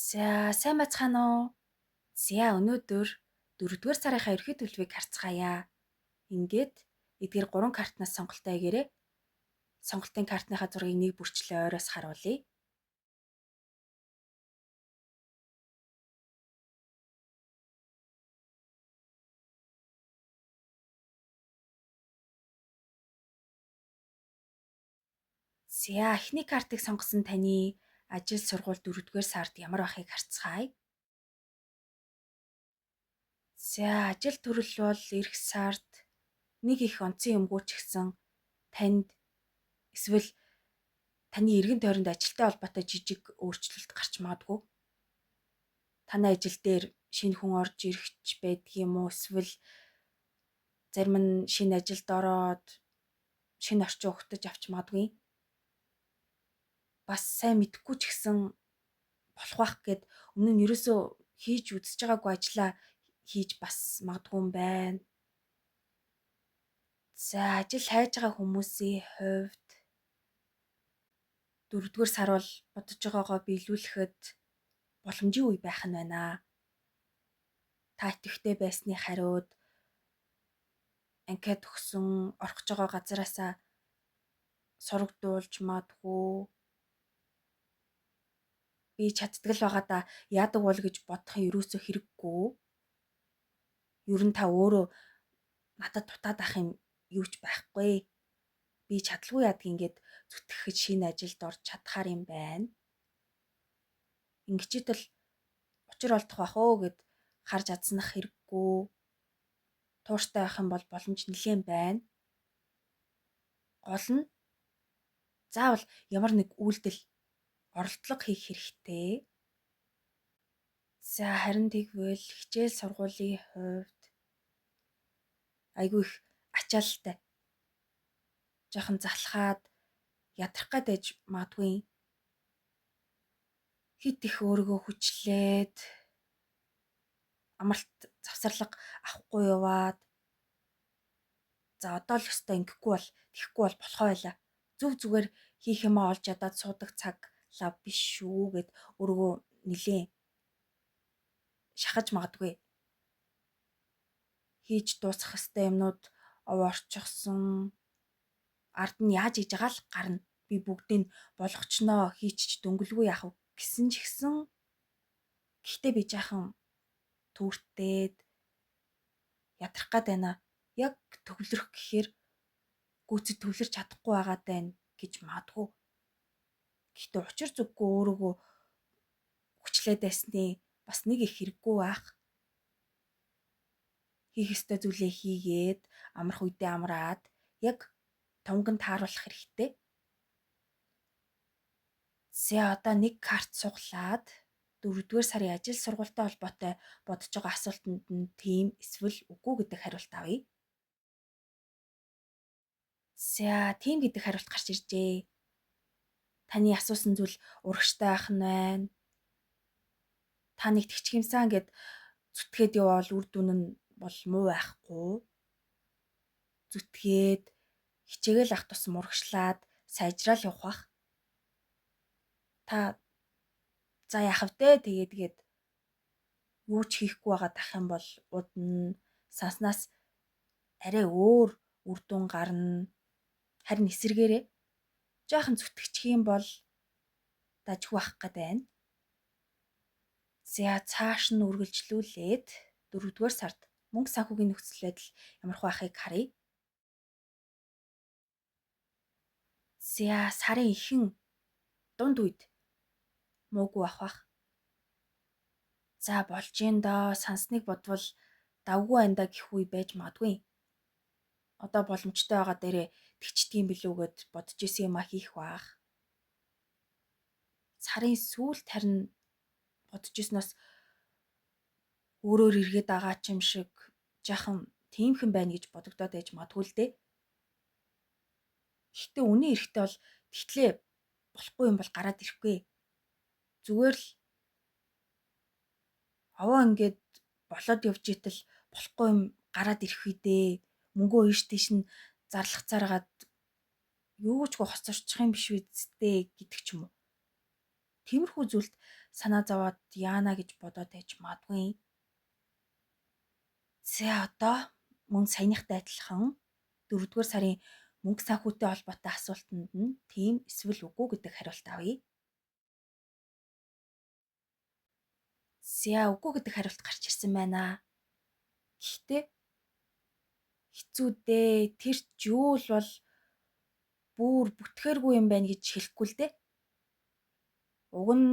За, сайн байцгаана уу? За, өнөөдөр 4-р сарынхаа ерөнхий төлөвийг харцгаая. Ингээд эдгээр 3 картнаас сонголтоо хийгээрэй. Сонголтын картныхаа зургийг нэг бүрчлээ ойроос харуулъя. За, эхний картыг сонгосон таны ажил сургууль 4-р сард ямар байхыг харцгаая. За, ажил төрөл бол эх сард нэг их онцгийн юмгүй ч гэсэн танд эсвэл таны эргэн тойронд ажилтай холбоотой жижиг өөрчлөлт гарч магадгүй. Танай ажил дээр шинэ хүн орж ирэх ч байдгийм үү, эсвэл зарим нь шинэ ажилд ороод шинэ орчин угтаж авч магадгүй. Бас сайн мэдэхгүй ч гэсэн болох байх гэд өмнө нь ерөөсөө хийж үзэж байгаагүй ажлаа хийж бас магадгүй юм байна. За, ажил хайж байгаа хүмүүсийн хувьд 4-р сар бол бодож байгаагаа биелүүлэхэд боломжийн үе байх нь байна. Та идэвхтэй байсны хариуд анкет өгсөн, орох гэж байгаа газараасаа сурагдуулж магадгүй. Би чаддаг л байгаа да, яадаг бол гэж бодох нь ерөөсөө хэрэггүй. Ер нь та өөрөө надад дутаад ах юм юу ч байхгүй. Би чадалгүй яадаг ингээд зүтгэхэд шинэ ажилд орж чадхаар юм байна. Ингэчитэл учир олдох бах оо гэд харж адснах хэрэггүй. Тууштай байх юм бол боломж нэлээн байна. Гол нь заавал ямар нэг үйлдэл оролдлого хийх хэрэгтэй. За, харин тэгвэл хичээл сургуулийн хувьд айгүй их ачаалалтай. Жаахан залхаад ядрах гээд байж магадгүй. Хит их өөрийгөө хүчлээд амралт завсарлага авахгүй яваад за одоо л өстой ингэхгүй бол тэхгүй бол болохоо байла. Зүв зүгээр хийх юмаа олж ядаад суудаг цаг лав биш шүү гэд өөрийгөө нилээн шахаж магадгүй. Хийж дуусгах ёстой юмнууд ов орчихсон. Ард нь яаж хийж байгаа л гарна. Би бүгдийг болгочноо, хийчих дөнгөлгүй яах вэ гэсэн ч гэсэн гэхдээ би жаахан түүртээд ядрах гээд байна. Яг төвлөрөх гэхээр гүйцэд төвлөрч чадахгүй байгаад байна гэж магадгүй. Гэхдээ учир зүггүй өөрийгөө хүчлээд байсны бас нэг их хэрэггүй байх. Хийх ёстой зүйлээ хийгээд амрах үедээ амраад яг тунг нь тааруулах хэрэгтэй. За, одоо нэг карт суглаад 4-р сарын ажил сургуультай холбоотой бодож байгаа асуултанд нь тийм эсвэл үгүй гэдэг хариулт авъя. За, тийм гэдэг хариулт гарч иржээ. Таны асуусан зүйл урагштай байх нь байна. Та нэг тэгчих юмсан гэд зүтгээд явбал үр дүн нь бол муу байхгүй. Зүтгээд хичээгээл ах тусам урагшлаад сайжраал явах бах. Та за яах вэ тэгээд юу ч хийхгүй байгаад ах юм бол удна, санснаас арай өөр үр дүн гарна. Харин эсэргээрээ жаахан зүтгэчих юм бол дажгүй байх гээд байна. За, цааш нь үргэлжлүүлээд 4-р сард мөнгө санхүүгийн нөхцөл байдал ямар байхыг харъя. За, сарын ихэн дунд үед муугүй байх бах. За, болж ийн доо, сансныг бодвол давгүй байна да гэх үе байж магадгүй. Одоо боломжтой байгаа дээрээ тэгчдэг юм билүү гэд бодож исэн юм а хийх бах. Сарын сүүлд харин бодож ирснээс өөрөөр эргээд байгаа ч юм шиг жаахан тиймхэн байна гэж бодогдоод байж магадгүй л дээ. Гэхдээ үнэн эрэхтэй бол тэгтлээ болохгүй юм бол гараад ирэхгүй. Зүгээр л овоо ингээд болоод явж итэл болохгүй юм гараад ирэх үедээ мөнгөө ийш тийш нь зарлах заргаад юу ч гоо хоцорчих юм биш үсттэй гэдэг ч юм уу. Тиймэрхүү зүйлд санаа зовоод яана гэж бодоод байж магадгүй. За одоо мөн саяныхтай адилхан 4-р сарын мөнгө санхүүтэй холбоотой асуултанд нь тийм эсвэл үгүй гэдэг хариулт авъя. За үгүй гэдэг хариулт гарч ирсэн байна. Гэхдээ хэцүү дээ. Тэр ч юу л бол бүр бүтгээргүй юм байна гэж хэлэхгүй л дээ. Уг нь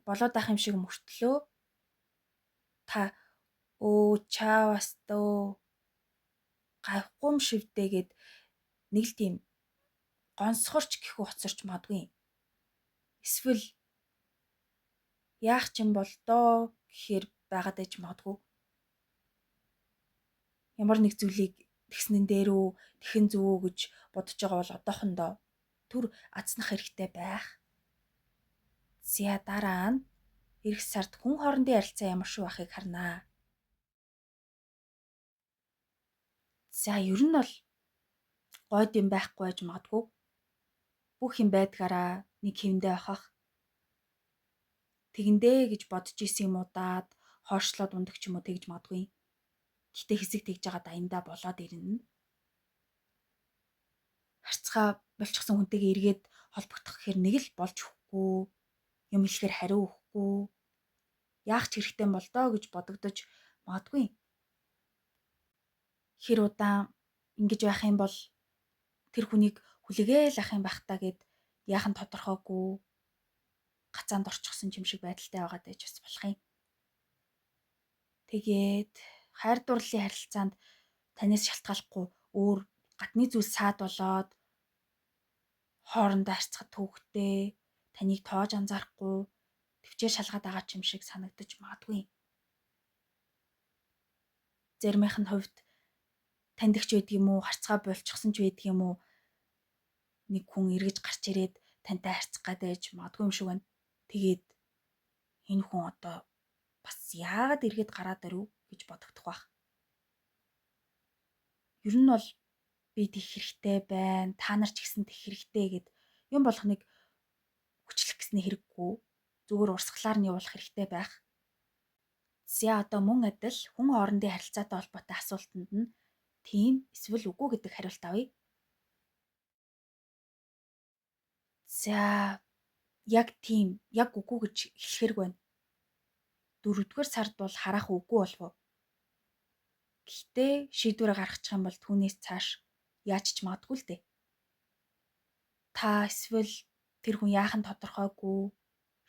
болоод ах юм шиг мөртлөө та өө чаавас дөө гавхгүй юм шивдээ гэд нэг л тийм гонсгорч гэхүү хоцорч магадгүй. Эсвэл яах ч юм бол доо гэхээр байгаад байж магадгүй. Ямар нэг зүйлийг тэгснэн дээр үү, тэхэн зүг үү гэж бодож байгаа бол одоохондоо түр азнах хэрэгтэй байх. За дараа нь эх сард хүн хоорондын харилцаа ямар шүү ахыг харнаа. За ер нь бол гойд юм байхгүй байж магадгүй. Бүх юм байдгаараа нэг хэвэндээ байхах. Тэгэндээ гэж бодож исэн юм удаад хойшлоод ундаг ч юм уу тэгж магадгүй. Гэтэ хэсэг тэгж байгаа даяндаа болоод ирнэ. Харьцаа болчихсон хүнтэйгээ эргээд холбогдох гэхээр нэг л болж өгөхгүй, юм хэлэхээр хариу өгөхгүй, яах ч хэрэгтэй бол доо гэж бодогдож магадгүй. Хэр удаан ингэж байх юм бол тэр хүнийг хүлээгээл ах юм бах та гэд яахан тодорхойгүй гацаанд орчихсон юм шиг байдалтай байгаад байж бас болох юм. Тэгээд хайр дурлалын харилцаанд танаас шалтгааллахгүй өөр гадны зүйл саад болоод хоорондоо харьцахад төвөгтэй, таныг тоож анзаарахгүй төвчээр шалгаад байгаа ч юм шиг санагдаж магадгүй. Заримынх нь хувьд таньдагч байдаг юм уу, харьцаа болчихсон ч байдаг юм уу, нэг хүн эргэж гарч ирээд тантай харьцах гээд байж магадгүй юм шиг байна. Тэгээд энэ хүн одоо бас яагаад эргээд гараад ирв гэж бодогдох байх. Ер нь бол би тех хэрэгтэй байна, та нар ч гэсэн тех хэрэгтэй гэд юм болгоныг хүчлэх гэсний хэрэггүй. Зүгээр урсгалаар нь явуулах хэрэгтэй байх. За одоо мөн адил хүн хоорондын харилцаатай холбоотой асуултанд нь тийм эсвэл үгүй гэдэг хариулт авъя. За яг тийм, яг үгүй гэж хэлэхэргүй байна. 4-р сард бол харах үгүй болов уу? Гэхдээ шийдвэрээ гаргачих юм бол түүнээс цааш яаж ч магадгүй л дээ. Та эсвэл тэр хүн яахан тодорхойгүй,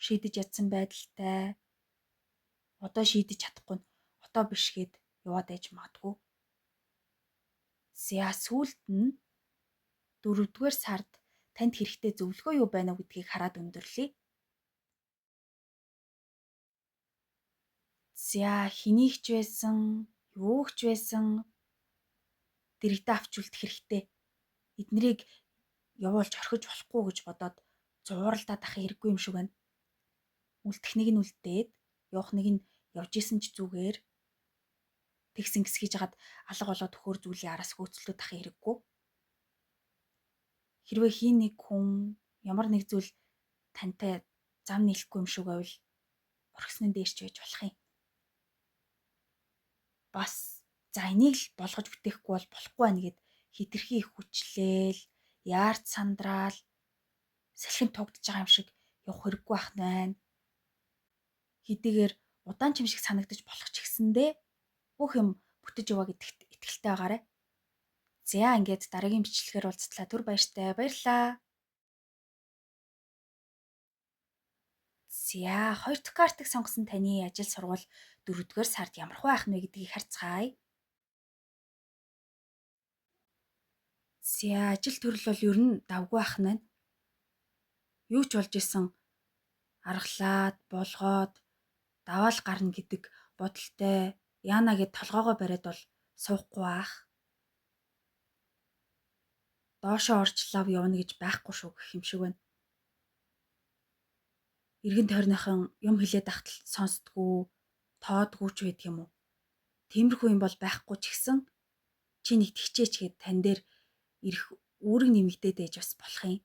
шийдэж ядсан байдалтай, одоо шийдэж чадахгүй нь одоо биш гээд яваад байж магадгүй. За сүүлд нь 4-р сард танд хэрэгтэй зөвлөгөө юу байна вэ гэдгийг хараад өндөрлөе. За хэнийг ч байсан, юу ч байсан дэрэгдээ авч үлдэх хэрэгтэй. Эднэрийг явуулж орхиж болохгүй гэж бодоод зууралдаад ах хэрэггүй юм шиг байна. Үлдэх нэг нь үлдээд, явах нэг нь явж исэн ч зүгээр тэгсэн гисгийж хагаад алга болоод төхөр зүйлийн араас хөөцөлдөд ах хэрэггүй. Хэрвээ хин нэг хүн ямар нэг зүйл тантай зам нийлэхгүй юм шиг байвал орхиснон дээр ч байж болох юм. Бас за энийг л болгож бүтээхгүй бол болохгүй байна гэд хитрхи их хүчлээл, яарч сандраал салхин тугдж байгаа юм шиг явах хэрэггүй байх нь. Хэдийгээр удаан ч юм шиг санагдаж болох ч гэсэндээ бүх юм бүтэж яваа гэдэгт итгэлтэй байгаарай. За ингээд дараагийн бичлэгээр уулзтлаа. Түр баяртай. Баярлалаа. За 2 дахь картыг сонгосон таны ажил сургууль 4-р сард ямар байх нь вэ гэдгийг харцгаая. За ажил төрөл бол ер нь давгүй байх нь байна. Юу ч болж исэн аргалаад, болгоод даваал гарна гэдэг бодолтой яана гэд толгоогоо бариад бол суухгүй баах. Доошоо орж лав явна гэж байхгүй шүү гэх юм шиг байна. Эргэн тойрныхан юм хэлээд ахтал сонсдгоо, тоодгүй ч байдаг юм уу. Тиймэрхүү юм бол байхгүй ч гэсэн чи нэг тэгчээч гэд тань дээр ирэх үүрэг нэмэгдээд байж бас болох юм.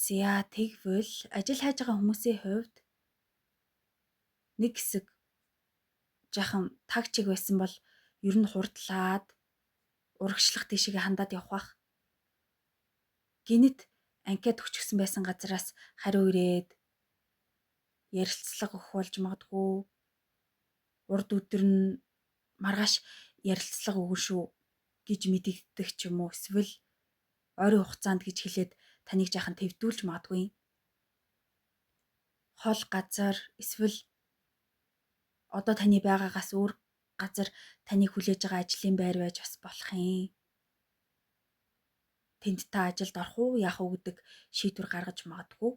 За тэгвэл ажил хайж байгаа хүмүүсийн хувьд нэг хэсэг жаахан таг чиг байсан бол ер нь хурдлаад урагшлах тийшээ хандаад явах бах. Гинэт анкет өгчихсөн байсан газараас хариу ирээд ярилцлага өгөх болж магадгүй. Урд өдөр нь маргааш ярилцлага өгнө шүү гэж мэдэгддэг ч юм уу, эсвэл ойрын хугацаанд гэж хэлээд таныг жаахан твдүүлж магадгүй. Хол газар эсвэл одоо таны байгаагаас өөр газар таныг хүлээж байгаа ажлын байр байж бас болох юм. Тэнд та ажилд орох уу, яах уу гэдэг шийдвэр гаргаж магадгүй.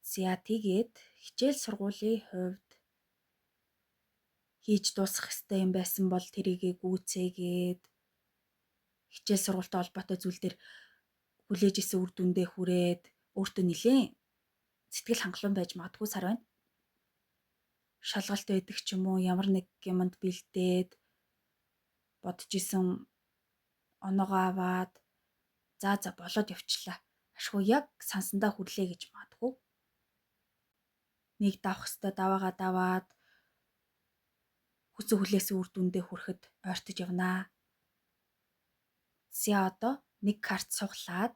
За тэгээд хичээл сургуулийн хувьд хийж дуусгах ёстой юм байсан бол тэрийгэ гүйцээгээд хичээл сургуультай холбоотой зүйл дээр хүлээж исэн үр дүндээ хүрээд өөртөө нэлээд сэтгэл хангалуун байж магадгүй сар байна. Шалгалт байдаг ч юм уу, ямар нэг юмд бэлдээд бодож исэн оноогоо аваад за болоод явчлаа. Ашгүй яг сансандаа хүрлээ гэж магадгүй. Нэг давах хэвээр даваагаа даваад хүсэг хүлээсэн үр дүндээ хүрэхэд ойртож явнаа. За одоо нэг карт суглаад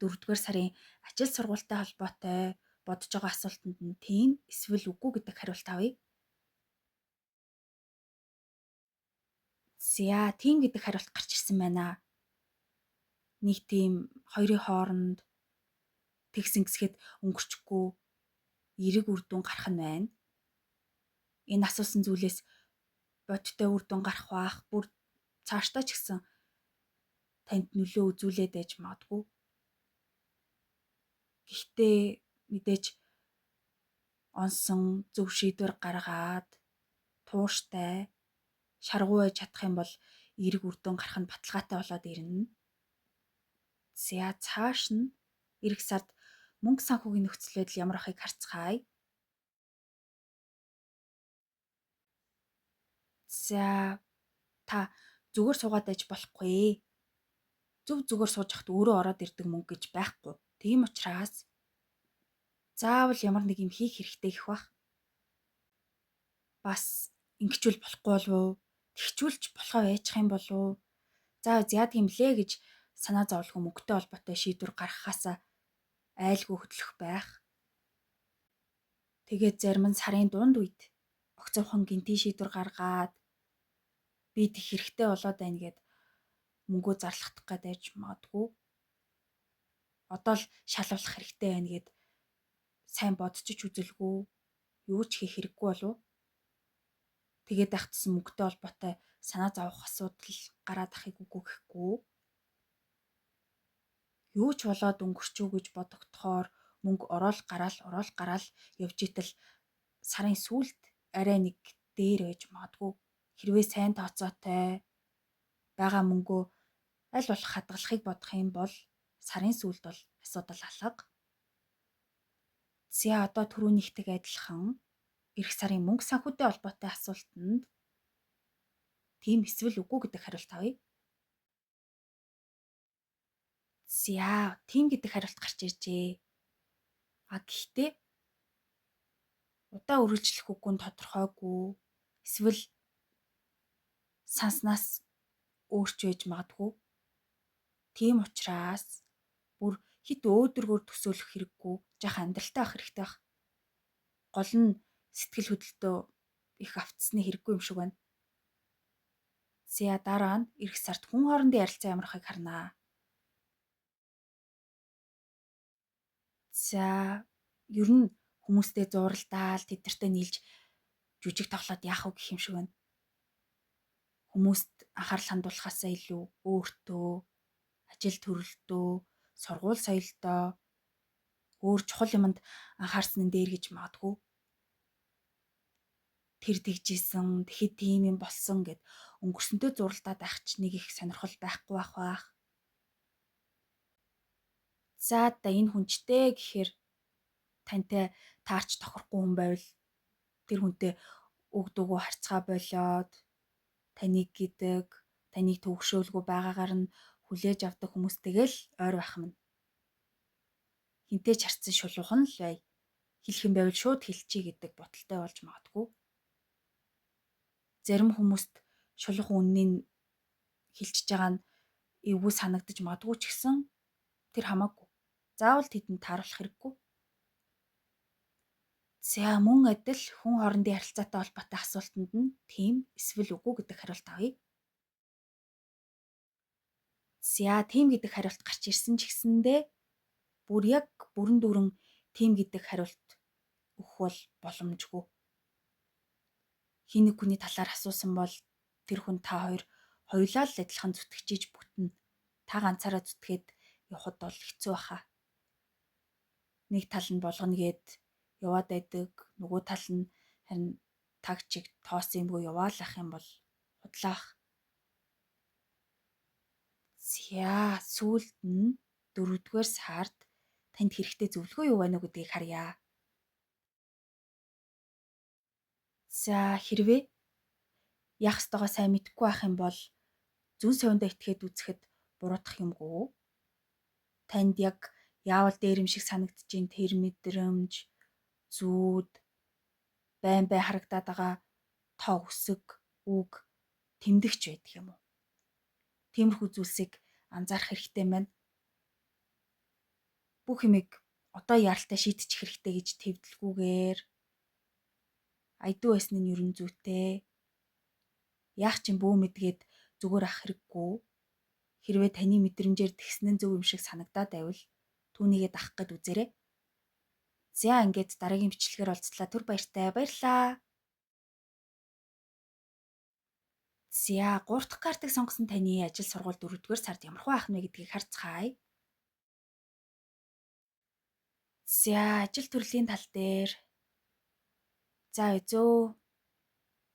4-р сарын ажил сургуультай холбоотой бодож байгаа асуултанд нь тийм эсвэл үгүй гэдэг хариулт авъя. За тийм гэдэг хариулт гарч ирсэн байна. Нэг тийм хоёрын хооронд тэгсэн гэсгэд өнгөрчихгүй эерэг үр дүн гарах нь байна. Энэ асуусан зүйлээс бодтой үр дүн гарах бах, бүр цаашдаа ч гэсэн танд нөлөө үзүүлээд байж магадгүй. Гэхдээ мэдээж онсон зөв шийдвэр гаргаад тууштай шаргуу байж чадах юм бол эерэг үр дүн гарах нь баталгаатай болоод ирнэ. За цааш нь ирэх сард мөнгө санхүүгийн нөхцөл байдал ямар ахыг харцгаая. За та зүгээр суугаад байж болохгүй. Зөв зүгээр сууж хахад өөрөө ороод ирдэг мөнгө гэж байхгүй. Тийм учраас заавал ямар нэг юм хийх хэрэгтэй гэх бах. Бас ингэчүүл болохгүй болов уу? Тэгчүүлч болохоо байчих юм болов уу? За яадаг юм лээ гэж санаа зовлон мөнгөтэй холбоотой шийдвэр гаргахаасаа айлгүй хөдлөх байх. Тэгээд зарим нь сарын дунд үед огцомхон гинтийн шийдвэр гаргаад би тех хэрэгтэй болоод байна гэд мөнгөө зарлахдах гээд байж магадгүй. Одоо л шалавлах хэрэгтэй байна гэд сайн бодчих үзэлгүй юу ч хийх хэрэггүй болов. Тэгээд байх тусам мөнгөтэй холбоотой санаа зовох асуудал гараад ахыг үгүй гэхгүй. Юу ч болоод өнгөрчөө гэж бодогдохоор мөнгө ороод гараал явж итэл сарын сүүлд арай нэг дээр байж магадгүй. Хэрвээ сайн тооцоотой байгаа мөнгөө аль болох хадгалахыг бодох юм бол сарын сүүлд бол асуудал алга. За одоо түрүүнийхтэй адилхан эх сарын мөнгө санхүүтэй холбоотой асуултанд тийм эсвэл үгүй гэдэг хариулт авъя. За тийм гэдэг хариулт гарч иржээ. А гэхдээ удаа үргэлжлэх үгүй нь тодорхойгүй. Эсвэл санснаас өөрч байж магадгүй. Тийм учраас бүр хит өөдрөгөөр төсөөлөх хэрэггүй, жаахан амьдралтай байх хэрэгтэй байх. Гол нь сэтгэл хөдлөлтөө их автсны хэрэггүй юм шиг байна. За дараа нь эх сард хүн хоорондын ярилцаа ямар ахыг харнаа. За ер нь хүмүүстэй зуралдаал тэдэртэй нийлж жүжиг тоглоод яах вэ гэх юм шиг байна. Хүмүүст анхаарал хандуулахаасаа илүү өөртөө, ажил төрөлтөө, сургууль соёлдоо өөр чухал юмд анхаарсан нь дээр гэж магадгүй. Тэр тэгжсэн, тэгэхэд тийм юм болсон гэд өнгөрсөнтэй зуралдаад байх ч нэг их сонирхол байхгүй байх байх. За да энэ хүнчтэй гэхээр тантай таарч тохирохгүй хүн байвал тэр хүнтэй үг дуугүй харьцаа болоод таныг гэдэг, таныг төвөгшөөлгүй байгаагаар нь хүлээж авдаг хүмүүстэйгээ л ойр байх юм. Хинтээ ч харцсан шулуухан л бай. Хэлэх юм байвал шууд хэлчихье гэдэг бодолтой болж магадгүй. Зарим хүмүүст шулуухан үннийг хэлчихэж байгаа нь эвгүй санагдаж магадгүй ч гэсэн тэр хамаагүй. Заавал тэдэнд тааруулах хэрэггүй. За мөн адил хүн хоорондын харилцаатай холбоотой асуултанд нь тийм эсвэл үгүй гэдэг хариулт авъя. За тийм гэдэг хариулт гарч ирсэн ч гэсэндээ бүр яг бүрэн дүүрэн тийм гэдэг хариулт өгөх бол боломжгүй. Хин нэг хүний талаар асуусан бол тэр хүн та хоёр хоёулаа л адилхан зүтгэж бүтнэ. Та ганцаараа зүтгээд явхад бол хэцүү баха. Нэг тал нь болгоно гээд яваад байдаг, нөгөө тал нь харин таг чиг тоос юмгүй яваалах юм бол худлаах. За сүүлд нь 4-р сард танд хэрэгтэй зөвлөгөө юу байна уу гэдгийг харъя. За хэрвээ яах ёстойгоо сайн мэдэхгүй байх юм бол зүүн совиндоо итгээд үзэхэд буруутах юмгүй. Танд яг яавал дээр юм шиг санагдчихээн тэр мэдрэмж, зүүд, байн байн харагдаад байгаа тоо үсэг, үг, тэмдэгч байдаг юм уу? Тиймэрхүү зүйлсийг анзаарах хэрэгтэй байна. Бүх юмыг одоо яралтай шийдчих хэрэгтэй гэж твдэлгүйгээр айдуу байсан нь ерөн зүйтэй. Яах чинь бүү мэдгээд зүгээр ах хэрэггүй. Хэрвээ таны мэдрэмжээр тэгсэн нь зөв юм шиг санагдаад байвал түүнийгээ дагах гээд үзээрэй. За ингээд дараагийн бичлэгээр уулзлаа. Түр баяртай. Баярлалаа. За 3 дахь картыг сонгосон таны ажил сургууль 4-р сард ямар байх нь вэ гэдгийг харцгаая. За ажил төрлийн тал дээр за өзөө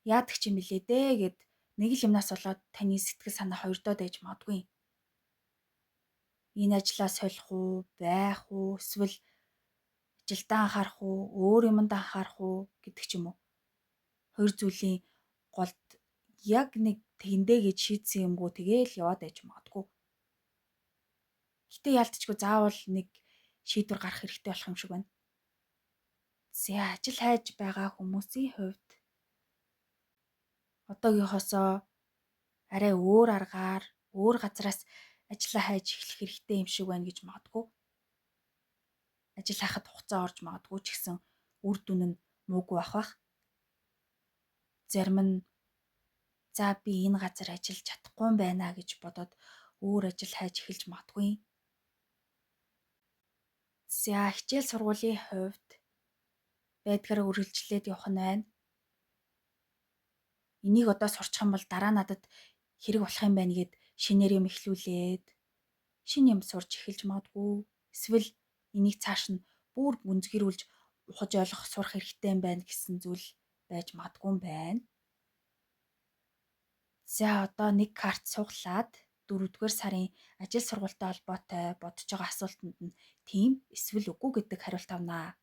яадаг ч юм бilé дээ гэд нэг л юмнаас болоод таны сэтгэл санаа хоёрдоод байж магадгүй. Энэ ажлаа солих уу, байх уу, эсвэл ажилдаа анхаарах уу, өөр юмд анхаарах уу гэдэг ч юм уу. Хоёр зүйлийн голд яг нэг тэндэ гэж шийдсэн юмгүй тэгээл яваад байж магадгүй. Гэтэ яалтчгүй заавал нэг шийдвэр гаргах хэрэгтэй болох юм шиг байна. За ажил хайж байгаа хүмүүсийн хувьд одоогийнхоосоо арай өөр аргаар, өөр газараас ажлаа хайж эхлэх хэрэгтэй юм шиг байна гэж магадгүй. Ажил хайхад хугацаа орж магадгүй ч гэсэн үр дүн нь муугүй байх бах. Зарим нь за би энэ газар ажиллаж чадахгүй юм байна гэж бодоод өөр ажил хайж эхэлж магадгүй. За хичээл сургуулийн хувьд байдгаараа үргэлжлээд явах нь байна. Энийг одоо сурчих юм бол дараа надад хэрэг болох юм байна гэд шинээр юм эхлүүлээд шинэ юм сурч эхэлж магадгүй. Эсвэл энийг цааш нь бүр гүнзгийрүүлж ухаж ойлгох сурах хэрэгтэй юм байна гэсэн зүйл байж магадгүй юм байна. За одоо нэг карт суглаад 4-р сарын ажил сургуультай холбоотой бодож байгаа асуултанд нь тийм эсвэл үгүй гэдэг хариулт авнаа.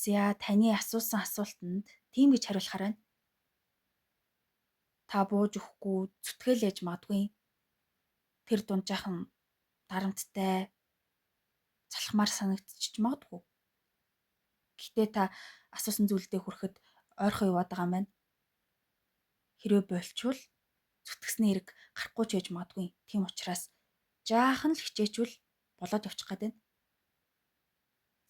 За таны асуусан асуултанд тийм гэж хариулахаар байна. Та бууж өгөхгүй зүтгэл яж магадгүй. Тэр дунд жаахан дарамттай залхмаар санагдчих магадгүй. Гэхдээ та асуусан зүйлдээ хүрэхэд ойрхон яваад байгаа юм байна. Хэрвээ болчвол зүтгэсний хэрэг гарахгүй ч байж магадгүй. Тийм учраас жаахан л хичээчвэл болоод явчих гээд байна.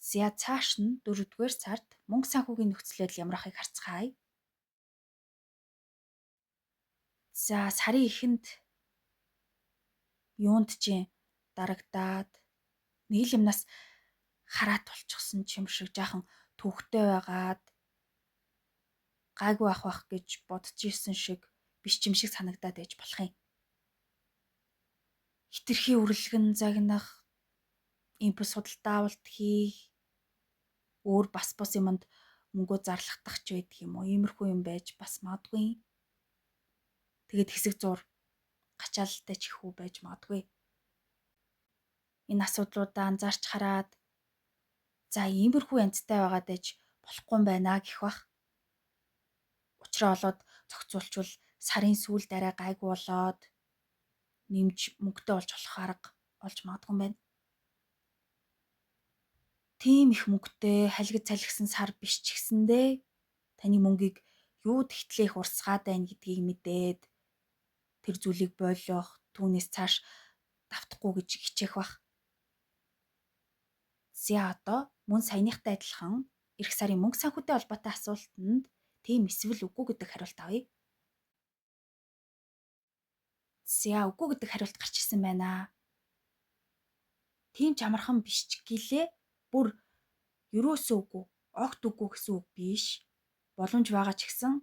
За цааш нь 4-р сард мөнгө санхүүгийн нөхцөл байдал ямар ахыг харцгаая. За сарын эхэнд юунд чинь дарагдаад нэг л юмнаас хараат болчихсон ч юм шиг жаахан төвхтэй байгаад гайгүй ах бах гэж бодож исэн шиг биш юм шиг санагдаад байж болох юм. Хитрхи үрлэгэн загнах, импульс худалдаа авалт хийх, өөр бас бус юмд мөнгөө зарлахдах ч байдаг юм уу. Иймэрхүү юм байж бас магадгүй. Тэгээд хэсэг зур гачаалалтай ч их үү байж магадгүй. Энэ асуудлуудаа анзаарч хараад за иймэрхүү янзтай байгаад байж болохгүй юм байна гэх бах. Учраа олоод зохицуулчвал сарын сүүлд арай гайгүй болоод нэмж мөнгөтэй болж болох арга болж магадгүй юм байна. Тийм их мөнгөтэй халигд салхисан сар биш ч гэсэндээ таны мөнгийг юу тэгтлээ их урсгаад байна гэдгийг мэдээд тэр зүйлийг болох, түүнээс цааш давтахгүй гэж хичээх бах. За одоо мөн саяныхтай адилхан эх сарын мөнгө санхүүтэй холбоотой асуултанд тийм эсвэл үгүй гэдэг хариулт авъя. За үгүй гэдэг хариулт гарч ирсэн байна. Тийм ч амархан биш ч гэлээ бүр ерөөсөө үгүй, огт үгүй гэсэн үг биш. Боломж байгаа ч гэсэн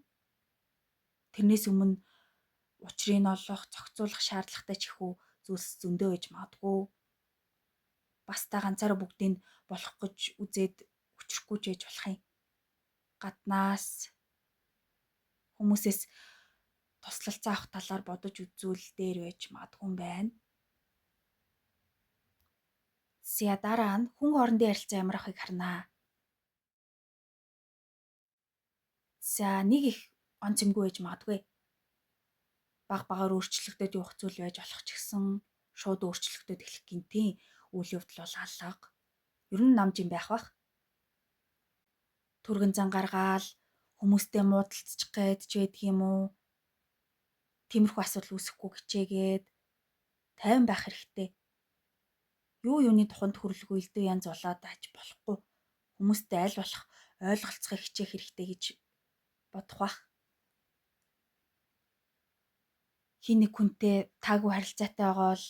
тэрнээс өмнө учрыг олох, зохицуулах шаардлагатай ч ихүү зүйлс зөндөө байж магадгүй. Бас та ганцаараа бүгдийг болох гэж үзээд хүчрэхгүй ч байж болох юм. Гаднаас хүмүүсээс туслалцаа авах талаар бодож үзвэл дээр байж магадгүй юм байна. За дараа нь хүн хоорондын харилцаа ямар ахыг харнаа. За нэг их он цэмгүй байж магадгүй. Баг багаар өөрчлөгдөд явах зүйл байж болох ч гэсэн шууд өөрчлөгдөд эхлэх гинтийн үйл явдал бол алга. Ер нь нам жин байх бах. Түргэн зан гаргаал хүмүүстэй муудалцчих гээд ч байдаг юм уу? Тиймэрхүү асуудал үүсэхгүй хичээгээд тайван байх хэрэгтэй. Юу юуны туханд хүрлгүй элдв янз болоод аж болохгүй. Хүмүүстэй аль болох ойлголцохыг хичээх хэрэгтэй гэж бодох бах. Хин нэг хүнтэй таагүй харилцаатай байгаа бол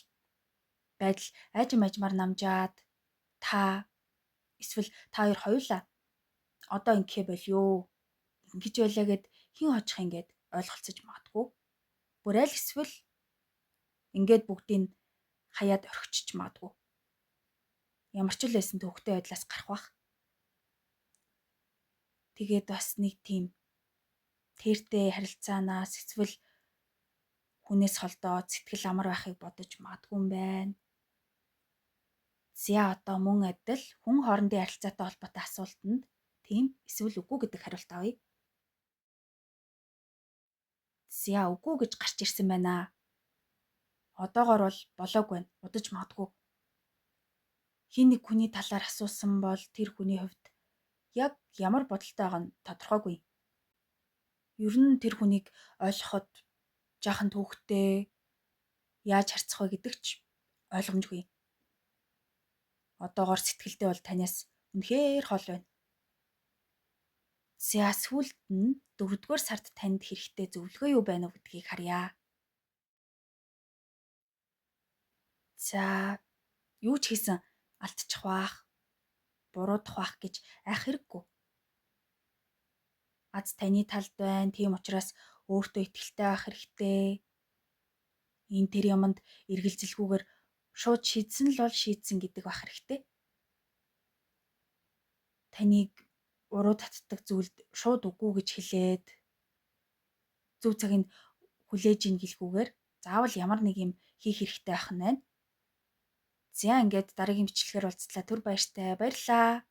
байдал айжим ажмаар намжаад та эсвэл та хоёр хоёулаа одоо ингэхэ болио. Ингэж байлаа гэд хин хожих ингээд ойлголцож магадгүй. Бүр аль эсвэл ингээд бүгдийг хаяад орхичж магадгүй. Ямар ч л байсан төвхтэй байдлаас гарах бах. Тэгээд бас нэг тийм тэртэй харилцаанаас эсвэл хүнээс холдоод сэтгэл амар байхыг бодож магадгүй юм байна. За одоо мөн адил хүн хоорондын харилцаатай холбоотой асуултанд тийм эсвэл үгүй гэдэг хариулт авъя. За үгүй гэж гарч ирсэн байна. Одоогор бол болоог байна. Удаж магадгүй. Хин нэг хүний талаар асуусан бол тэр хүний хувьд яг ямар бодолтой байгааг нь тодорхойгүй. Ер нь тэр хүнийг ойлгоход жаахан түүхтэй яаж харьцах вэ гэдэг ч ойлгомжгүй. Одоогор сэтгэлдээ бол танаас үнэхээр хол байна. За сүүлд нь 4-р сард танд хэрэгтэй зөвлөгөө юу байна вэ гэдгийг харъя. За юу ч хийсэн алдчих бах, буруудах бах гэж айх хэрэггүй. Аз таны талд байна. Тийм учраас өөртөө итгэлтэй байх хэрэгтэй. Энэ тэр юмд эргэлзэлгүйгээр шууд шийдсэн л бол шийдсэн гэдэг байх хэрэгтэй. Таныг уруу татдаг зүйлд шууд үгүй гэж хэлээд зөв цагийг хүлээж ийн гэлгүүгээр заавал ямар нэг юм хийх хэрэгтэй байх нь байна. За ингээд дараагийн бичлэгээр уулзлаа. Түр баяртай. Баярлалаа.